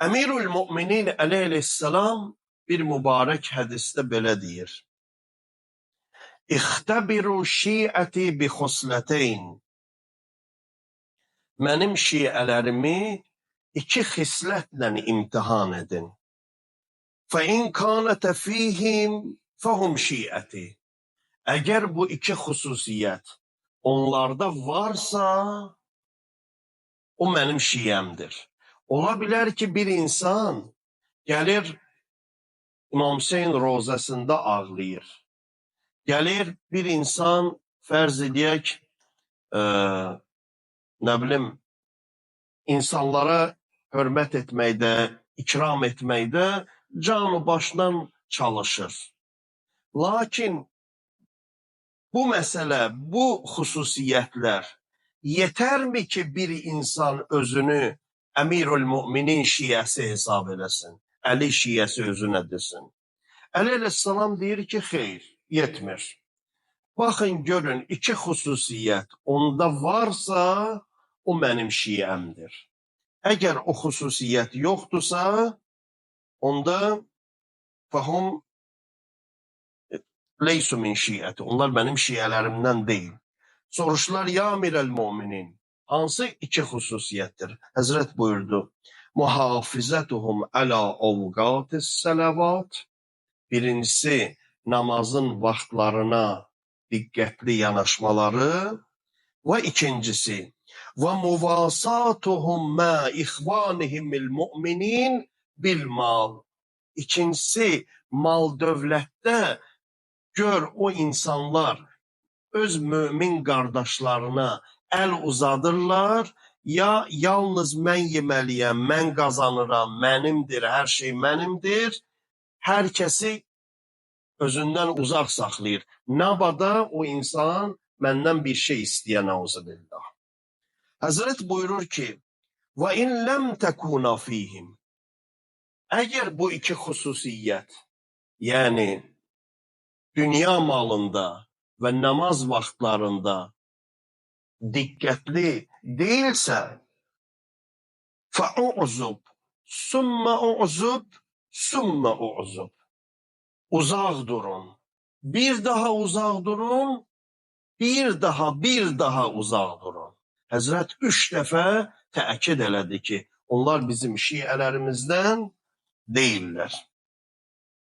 Əmirül Müminin əleyhissalam bir mübarək hədisdə belə deyir. İxtəbiru şiəti bi xusləteyn. Mənim şiələrimi iki xislətlə imtihan edin. Fe in kanət fihim fəhum şiəti. Əgər bu iki xüsusiyyət onlarda varsa, o mənim şiəmdir. Ola bilər ki, bir insan gəlir İmam Hüseyn rozəsində ağlayır. Gəlir bir insan, fərz edək, nə bilim, insanlara hörmət etməkdə, ikram etməkdə canı başdan çalışır. Lakin bu məsələ, bu xüsusiyyətlər yetərmi ki, bir insan özünü Əmirül Müminin şiəsi hesab eləsin, Əli şiəsi özünə desin? Əli əleyhissalam deyir ki, xeyr, yetmir. Baxın, görün, iki xüsusiyyət onda varsa, o mənim şiəmdir. Əgər o xüsusiyyət yoxdursa, onda fəhum leysu min şiəti. Onlar mənim şiələrimdən deyil. Soruşdular, ya Əmirəl Müminin, hansı iki xüsusiyyətdir? Həzrət buyurdu, muhafizətuhum əla ovqatis sələvat. Birincisi, namazın vaxtlarına diqqətli yanaşmaları və ikincisi, və muvasatuhum mə ixvanihimil müminin bil mal. İkincisi, mal dövlətdə gör o insanlar öz mömin qardaşlarına əl uzadırlar, ya yalnız mən yeməliyəm, mən qazanıram, mənimdir, hər şey mənimdir, hər kəsi özündən uzaq saxlayır. Nabada o insan məndən bir şey istəyə, nəuzubillah. Həzrət buyurur ki, və in ləm təkuna fihim. Əgər bu iki xüsusiyyət, yəni dünya malında və namaz vaxtlarında diqqətli deyilsə, fəu'zub, sümmə u'zub, sümmə u'zub. Uzaq durun, bir daha uzaq durun, bir daha uzaq durun. Həzrət 3 dəfə təkid elədi ki, onlar bizim şiələrimizdən deyillər.